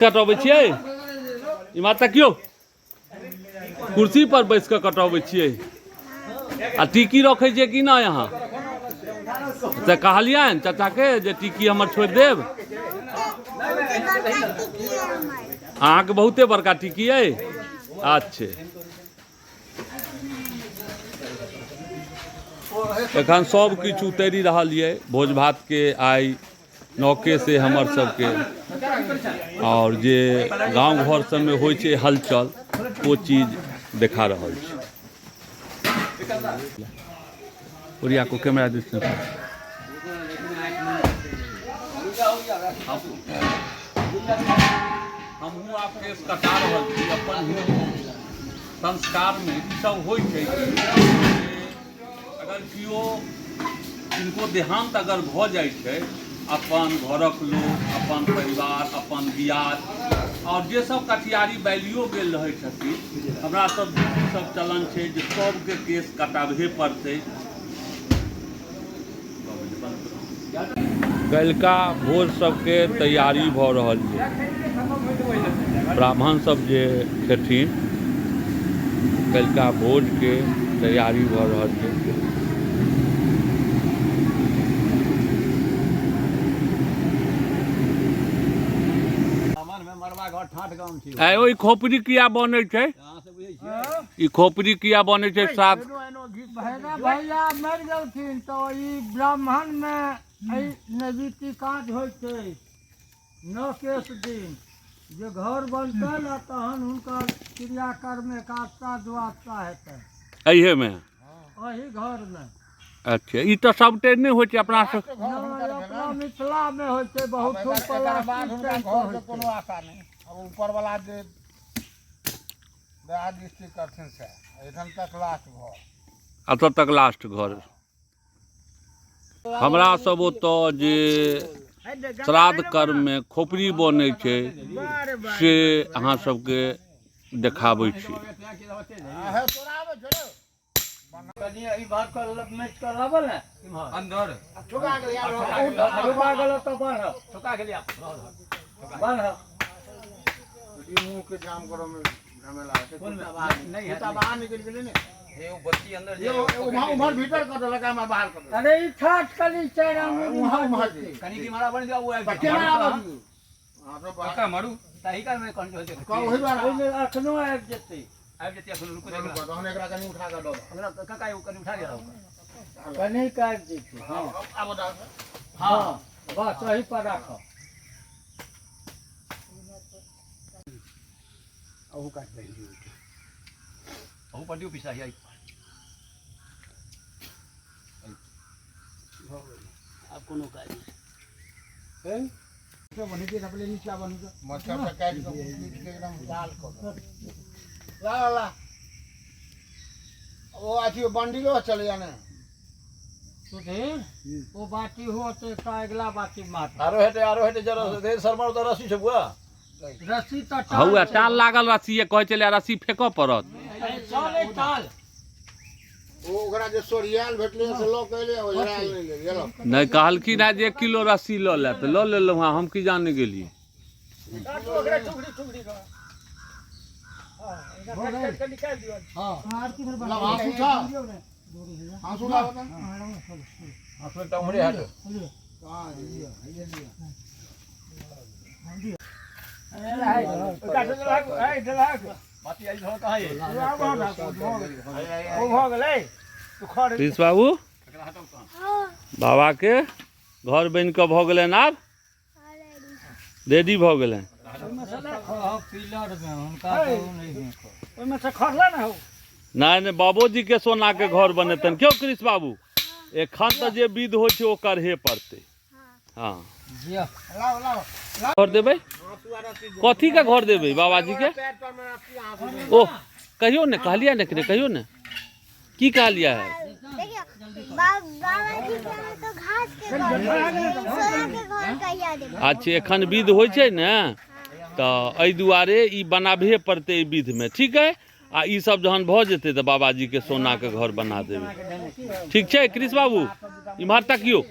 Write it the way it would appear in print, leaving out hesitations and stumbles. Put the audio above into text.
कटबै छियै? इम्हर तकियौ, कुर्सी पर बैस कऽ कटबै छियै। आ टिकी रखै छियै कि नहि अहाँ? तऽ कहलियनि चाचाके जे टिकी हमर छोड़ि देब? अहाँके बहुते बड़का टिकी अइ। अच्छे, एखन सब किछु उतरि रहल यऽ भोज भातके। आइ नौके से हमर सबके आओर जे गाँव घर सबमे होइ छै हलचल, ओ चीज देखा रहल छै। ओरिया को कैमरा दिस। हमहूँ आब केस कटा रहल छी। अपन हिन्दू संस्कारमे ईसभ होइ छै कि अगर केओ किनको देहान्त अगर भऽ जाइ छै, अपन घरक लोक, अपन परिवार, अपन दियाद आओर जे सब कटियारी बैलियो गेल रहै छथिन, हमरा सब दिस ई सब चलन छै जे सबके केश कटाबहे पड़तै। काल्हिका भोज सबके तैयारी भऽ रहल छै। ब्राह्मण सब जे खेथिन, काल्हिका भोजके तैयारी भऽ रहल छै। आइ ओहि खोपड़ी किया बनै छै? ई खोपड़ी किया बनै छै? साथ भैया भैया मरि गेलखिन तऽ ई ब्राह्मणमे एहि नैवृत्ति काज होइ छै। नओ केस दिन जे घर बनतै ने, तहन हुनकर क्रियाकर्म एकादशा द्वादशा हेतै। एहिमे एहि घरमे। अच्छा, ई तऽ सबटे नहि होइ छै अपना सब? नहि, अपना मिथिलामे होइ छै। बहुत एकर एकर बाद प्लास्टिक हुनका टेंट घर होइ के छै। कोनो आशा नहि। अब ऊपर वाला जे दया दृष्टि करथिन से एखन तक लास्ट घर। एतऽ तक लास्ट घर। हमरा सब ओतऽ जे श्राद्ध कर्ममे खोपड़ी बनै छै से अहाँ सबके देखाबै छी। हे तोरा आबै छौ रे? कनि एहि बात के मैच के लाबल ने अंदर। ठोका गेलै यार। डुबा गेल तऽ बान्ह ठोका गेलै। बान्ह। ई मुंह के जाम करो में झमेला हेतै। कुत्ता बाहर नहीं कुत्ता बाहर निकलि गेलै ने। हे ओ बत्ती अंदर। यौ उम्हर उम्हर भीतर कऽ देलक, हमर बाहर कऽ देलक। अरे ई ठाठ कनि चारि आंगुर उम्हर उम्हर उम्हर जेतै। कनि की मारा बन जाओ, वो तऽ केना आबऽ दियौ? अहाँ सब बाहर काका मारू ताही काल में कौन जो कऽ ओहि दुआरे। ओहिमे अखनो आबि जेतै। आबि जेतै अखन, रुको। रुको, तहन एकरा कनि उठा कऽ दऽ दऽ। हमरा काका एगो कनि उठा लिअ। कनि आबि जेतै, हँ। आब डाल। हँ, बस एही पर राखऽ। अहू काट दे, अहू पर दियौ पिसा। आई आब कोनो काज नहि। मच्छर से काटि कऽ पीट के एकदम लाल कऽ दऽ। ला ला ला, ओ अथी बंडिलो चलैया ने। सुधीर, ओ बाटी होते तऽ अगिला बाटी मार। आरो हेतै, आरो हेतै। जरा दे शर्मा, तऽ रस्सी छै बुआ। रस्सी तऽ हौआ टाल लागल रस्सी, कहै छलै रस्सी फेकऽ पड़त। चल टाल। ओ ओकरा जे सोरियाल भेटलै से लऽ के एलै, ओझरायल नहि लेलियै। नहि कहलखिन हेँ जे 1 किलो रस्सी लऽ ले, तऽ लऽ लेलहुँ हँ। हम की जाने गेलियै। लाव हाँसू छा, हाँसू लाव ने। हाँसू एकटा उम्हरे हैत। कहाँ है? बाती आई धर कहाँ ये? ओ भऽ गेलै। प्रिंस बाबू, बाबा के घर बनि कऽ भऽ गेलनि, आब रेडी भऽ गेलनि। पिलर मे हुनका ओहिमे से खसला ने हौ। नहि नहि, बाबूजी के सोना के घर बनेतनि। क्यों कृष्ण बाबू? एखन तऽ जे विध होइ छै ओ करहे पड़तै। हँ, लाओ लाओ। घर देबै? कथी के घर देबै बाबाजी के? पैर पर में रस्सी हाँसू। ओह, कहियौ ने, कहलियै ने, कहियौ ने, की कहलियै है? देखियौ, बाबाजी के हम तो घास के घर देबै, सोना के घर कहिया देबै? अच्छा, एखन विध होइ छै ने, तऽ एहि दुआरे ई बनाबहे पड़तै एहि विधमे। ठीक है, आ ई सब जहन भऽ जेतै तऽ बाबाजीके सोनाके घर बना देबै। ठीक छै? कृष्ण बाबू, इम्हर तकियौ।